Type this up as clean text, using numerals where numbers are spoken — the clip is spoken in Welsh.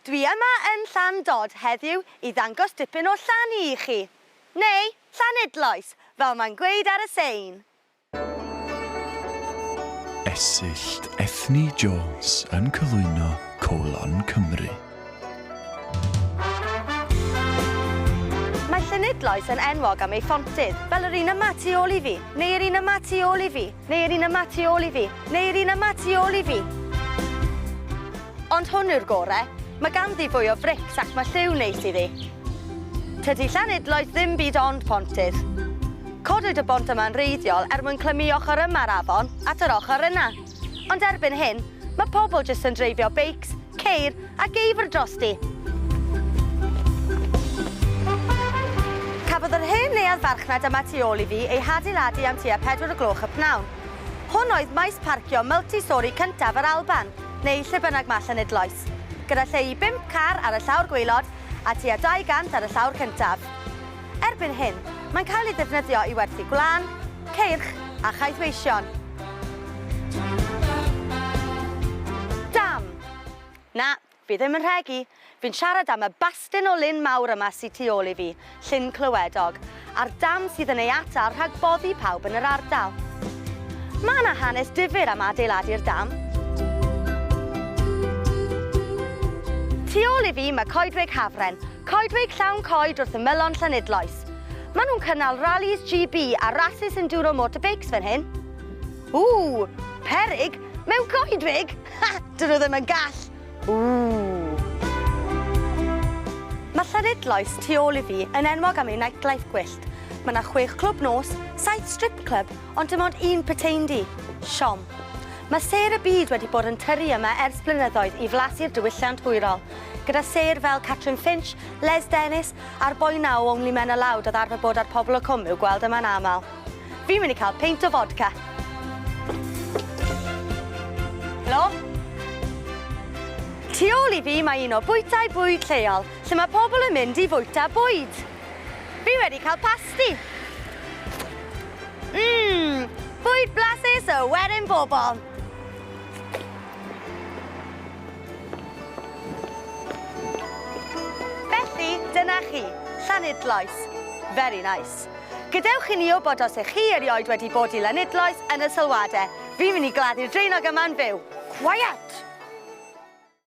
Dwi yma yn Llandod heddiw i ddangos dipyn o Llani i chi. Neu Llanidloes, fel mae'n gweud ar y sein. Esyllt Ethni Jones yn cyflwyno Colon Cymru. Mae Llanidloes yn enwog am ei phontydd, fel yr un yma tu ôl i fi, neu yr un yma tu ôl i fi, neu yr un yma tu ôl i fi, neu yr un yma tu ôl i fi. Ond hwn yw'r gore. Mae ganddi fwy o frics ac mae lliw neis iddi. Tydi Llanidloes ddim byd ond pontydd. Codwyd y bont yma'n wreiddiol er mwyn clymu ochr yma'r afon at yr ochr yna. Ond erbyn hyn, mae pobl jyst yn dreifio beics, ceir a geifr drosti. Cafodd yr hen neuadd farchnad yma tu ôl i fi ei hadeiladu am tua 4 o gloch y pnawn. Hwn oedd maes parcio multi-storey cyntaf yr Alban, neu lle bynnag mae Llanidloes, gyda lle i bump car ar y llawr gwaelod a tua 200 ar y llawr cyntaf. Erbyn hyn, mae'n cael ei ddefnyddio i werthu gwlân, ceirch a chaethweision. Dam! Na, fi ddim yn rhegi. Fi'n siarad am y bastyn o lyn mawr yma sy tu ôl i fi, Llyn Clywedog, a'r dam sydd yn ei atal rhag boddi pawb yn yr ardal. Mae 'na hanes difyr am adeiladu'r dam. Tu ôl i fi mae Coedwig Hafren, coedwig llawn coed wrth ymylon Llanidloes. Maen nhw'n cynnal rallies GB a rasys enduro motorbikes fan hyn. Ww, peryg, mewn coedwig? Ha, dyn nhw ddim yn gall! Ww! Mae Llanidloes tu ôl i fi yn enwog am ei nightlife gwyllt. Mae 'na chwech clwb nos, saith strip club, ond dim ond un puteindy. Siom. Mae sêr y byd wedi bod yn tyrru yma ers blynyddoedd i flasu'r diwylliant hwyrol, gyda sêr fel Catrin Finch, Les Dennis a'r boi 'na o Only Men Aloud oedd arfer bod ar Pobol y Cwm i'w gweld yma'n aml. Fi'n mynd i cael peint o fodca. Helo? Tu ôl i fi mae un o bwytai bwyd lleol, lle mae pobl yn mynd i fwyta bwyd. Fi wedi cael pasty. Mmm, bwyd blasus y werin bobl. Felly, dyna chi, Llanidloes. Very nice. Gadewch i ni wybod os ych chi erioed wedi bod i Lanidloes yn y sylwadau. Fi'n mynd i gladdu'r draenog yma'n fyw. Quiet!